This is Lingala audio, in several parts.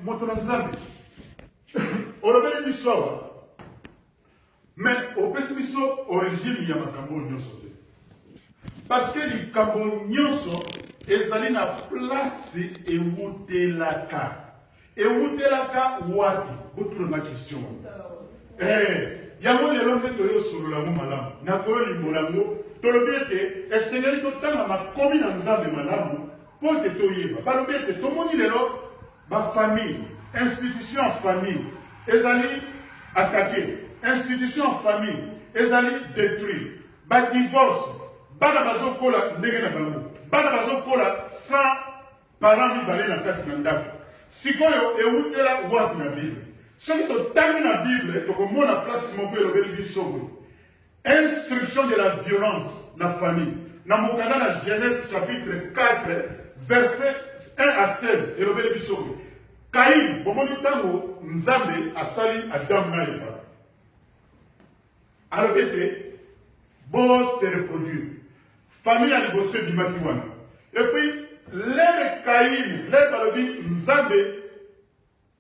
Moto na Nzambe, olobeli biso awa, mais opesi biso origine ya makambo oyo nyonso te, parce que likambo nyonso ezali na place ewutelaka. Ewutelaka wapi? Botuna nga question wana. Eh, yango lelo nde toyosolola yango malamu, nakoyolimbola yango. Tolobi ete esengeli totanga makomi na Nzambe malamu mpo ete toyeba. Balobi ete tomoni lelo bafamille, institution ya famille ezali attaqué, institution ya famille ezali détruit, badivorce, bana bazokola ndenge na bango, bana bazokola sans parents mibale na kati na ndako. Sikoyo ewutela wapi na Bible? Soki totangi na Bible, tokomona place moko elobeli biso boye: instruction de la violence na famille. Na mokanda na Genèse chapitre 4 verset 1 à 16, elobeli biso boye: Kain, bomoni ntango Nzambe asali Adam na Eva, alobi ete bo se reproduire. Famille ya liboso ebimaki wana. Et puis lere Kain, lere balobi Nzambe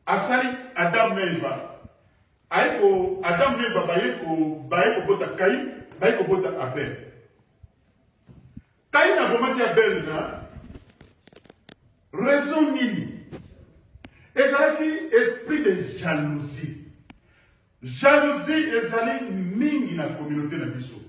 asali Adam na Eva, aye ko Adam na Eva baye kobota Kain, baye kobota Abel. Kain abomaki Abel na raison nini? Ezalaki esprit de jalousie. Jalousie ezali mingi na communauté na biso.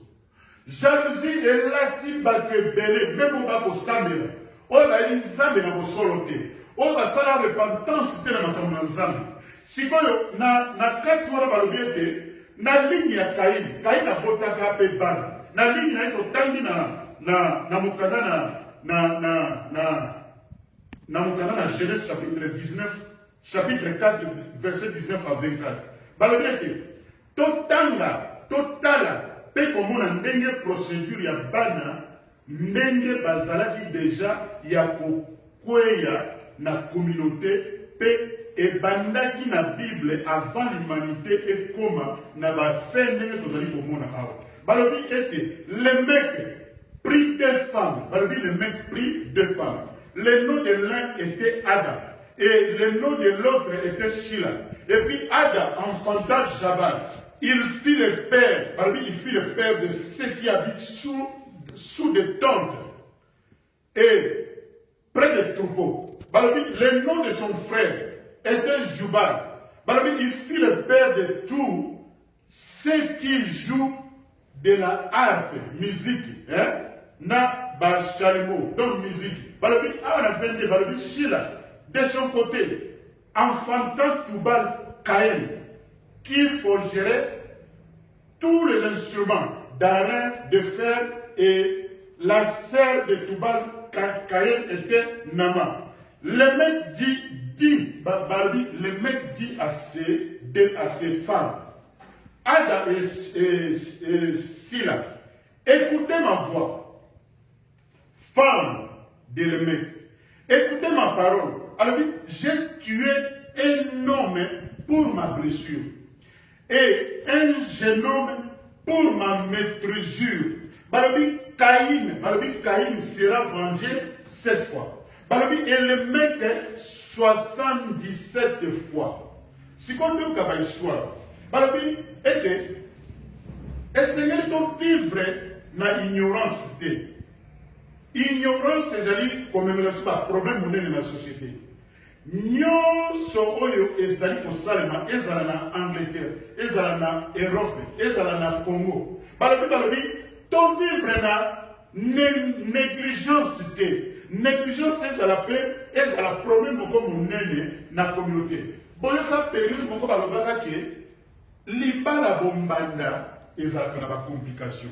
Jalousie elati bato ebele, meme oyo bakosambela, oyo bayebi Nzambe na bosolo te, oyo basala repentance te na makambo na Nzambe. Sikoyo na kati wana balobi ete na ligne ya Kain, Kain abotaka mpe bana. Na ligne na ye totangi na mokanda na mokanda na Genèse chapitre 19, chapitre 4 verset 19 à 24, balobi ete totanga, totala mpe komona ndenge procédure ya bana, ndenge bazalaki deja ya kokweya na communauté, mpe ebandaki na Bible avant l'humanité ekoma na bafe ndenge tozali komona awa. Balobi ete Lemeke prit deux femmes. Balobi Lemeke prit deux femmes. Le nom de l'un était Ada et le nom de l'autre était Shila. Et puis Ada enfanta Jabal. Il fut le père, balobi il fut le père de ceux qui habitent sous des tentes et près des troupeaux. Balobi, le nom de son frère était Jubal. Balobi, il fut le père de tous ceux qui jouent de la harpe, musique, hein? Na ba chalumeau, donc musique. Balobi, awa na 22, balobi Shila, de son côté, enfantant Tubal Caïn, qui forgerait tous les instruments d'airain, de fer, et la sœur de Tubal Caïn était Nama. Le mec dit, balobi, le mec dit à ses femmes, Ada et Sila, écoutez ma voix, femme de Lemec, écoutez ma parole. Alors, j'ai tué un homme pour ma blessure et un jeune homme pour ma meurtrissure. Balobi Caïn, balobi Caïn sera vengé sept fois. Balobi et Lemec 77 fois. Sikoyo toyoka bahistoire. Balobi ete esengeli tovivre na ignorance te. Ignorance ezali komemela biso baproblème monene na société nyonso oyo ezali kosalema, ezala na Angleterre, ezala na Europe, ezala na Congo. Balobi tovivre na négligence te. Négligence ezala mpe ezala problème moko monene na communauté. Boyoka période moko balobaka ke libala bombanda ezalaka na bacomplication.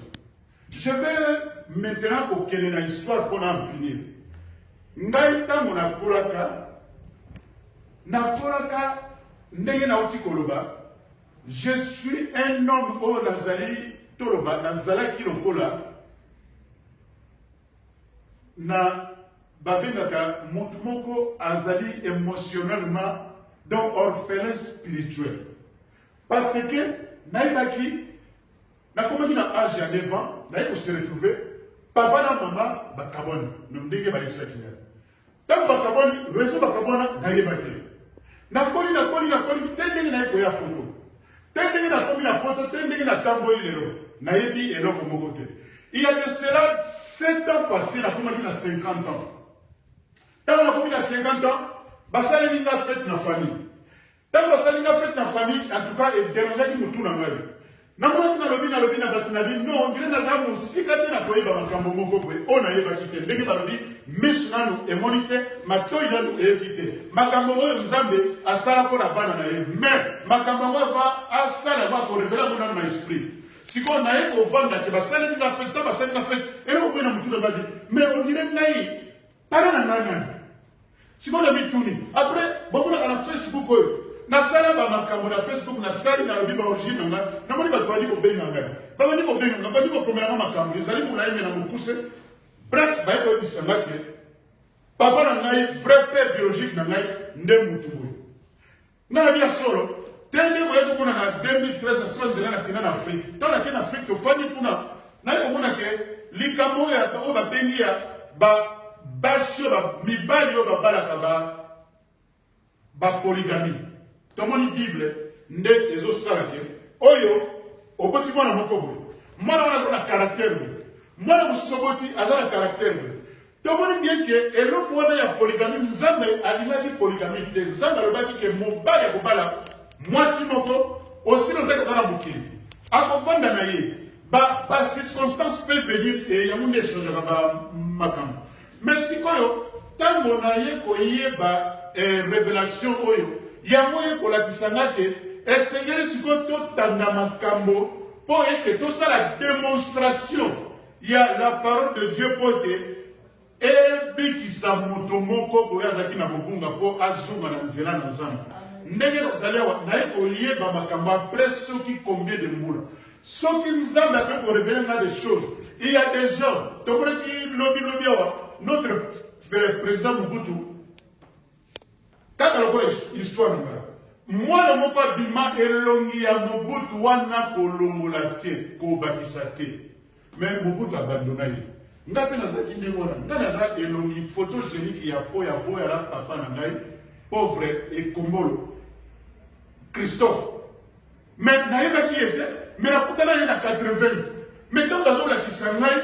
Je vais maintenant kokende na histoire mpona en finir. Ngai ntango nakolaka, ndenge nauti koloba, je suis un homme oyo nazali, toloba nazalaki lokola na babengaka motu moko azali émotionnellement, donc orphelin spirituel, parce que nayebaki, nakomaki na age ya 9 ans, naye kose retrouver papa na mama bakabwani. Na ndenge bayebisaki ngai ntango bakabwani, raison bakabwana nayeba te. Nakoli, nakoli, nakoli te ndenge naye koya poto. Te ndenge nakomi na poto, te ndenge natamboli lelo. Nayebi eloko moko te. Il y a de cela 7 ans passé, nakomaki na 50 ans. Ntango nakomi na 50 ans, basaleli nga fete na famille. Ntango basali nga fete na famille, en tout cas, ederangeaki motu na ngai. Namonaki nalobi nalobi na bato na bi non, ondire naza mosika te na koyeba makambo moko boye oyo nayebaki te. Ndenge balobi miso nanu emoni te, matoi nanu eyoki te makambo oyo Nzambe asala mpo na bana na ye. Mais makambo yango ava asala yango akorevela yango nanu na esprit. Sikoyo naye kovanda ke basaleli nga fete, ntango basali nga fete, eloko boye na motu na ngai, mais ondire ngai tala na ngai nani Sikoyo na mituni après bomonaka na Facebook oyo nasala ba makambo na Facebook nasali nalobi ba origine na ngai namoni bato bandi kobenga ngai babandi kobenga ngai bandi kokomela ngai makambo ezali molai me na mokuse bref baye koyebisa ngai ke papa na ngai vrai père biologique na ngai nde mutu boye Nga nabi ya solo te nde boye komona na 2013 na sima nzela na kenda na Afrique. Ntango nakei na Afrique tofandi kuna naye komona ke likambo oyo oyo babengi ya ba basi oyo mibali oyo babalaka ba ba polygamie. Tomoni Bible nde ezosala ke oyo oboti mwana moko boye, mwana wana aza na caractère boye, mwana mosusu oboti aza na caractère boye. Tomoni bien que eloko wana ya polygamie, Nzambe alingaki polygamie te. Nzambe alobaki que mobali akobala mwasi moko aussi longtemps aza na mokili, akovanda na ye. Ba, ba circonstances peut venir et yango nde echangeaka ba makambo. Mais sikoyo ntango na ye koyeba eh, revelation oyo yango ye kolakisa nga te esengeli sikoyo totanda makambo mpo ete tosala demonstration ya la parole de Dieu mpo ete ebikisa moto moko boye azalaki na kobunga mpo azonga na nzela na Nzambe. Ndenge nazali awa naye koyeba makambo après soki combien de mbula soki Nzambe akoki korevele nga des choses. Il y a des gens tomonaki lobi lobi awa notre président Mobutu Kaka lokola histoire na ngai. Mwana moko abima elongi ya Mobutu wana kolongola te, kobakisa te. Mais Mobutu abandona ye. Ngai mpe nazalaki ndenge wana. Ngai naza elongi photogenique ya po ya boya la papa na ngai, pauvre Ekombolo Christophe. Mais nayebaki ye te, mais nakutana ye na 80. Mais ntango bazolakisa ngai,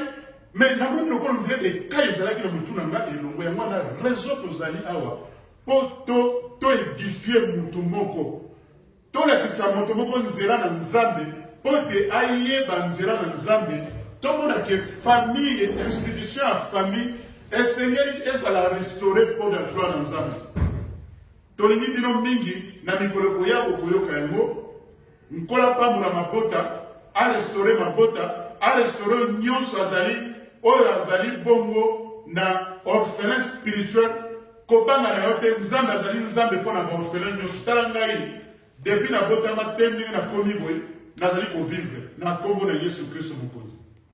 mais namoni lokola ondire ekai ezalaki na motu na ngai elongo. Yango wana raison tozali awa mpo to to edifie motu moko, tolakisa moto moko nzela na Nzambe mpo ete ayeba nzela na Nzambe. Tomona ke famille, institution ya famille esengeli ezala restaure mpo na gloire na Nzambe. Tolingi bino mingi, na mikolo ekoya bokoyoka yango. Nkolo apambola mabota, a restaurer mabota, a restaurer oyo nyonso azali oyo azali bongo na orphelin spirituel. Kobanga na yo te, Nzambe azali Nzambe mpo na ba orphelin nyonso. Tala ngai depuis nabotama te ndenge nakomi boye, nazali kovivre na nkombo na Yesu Kristo Mokonzi.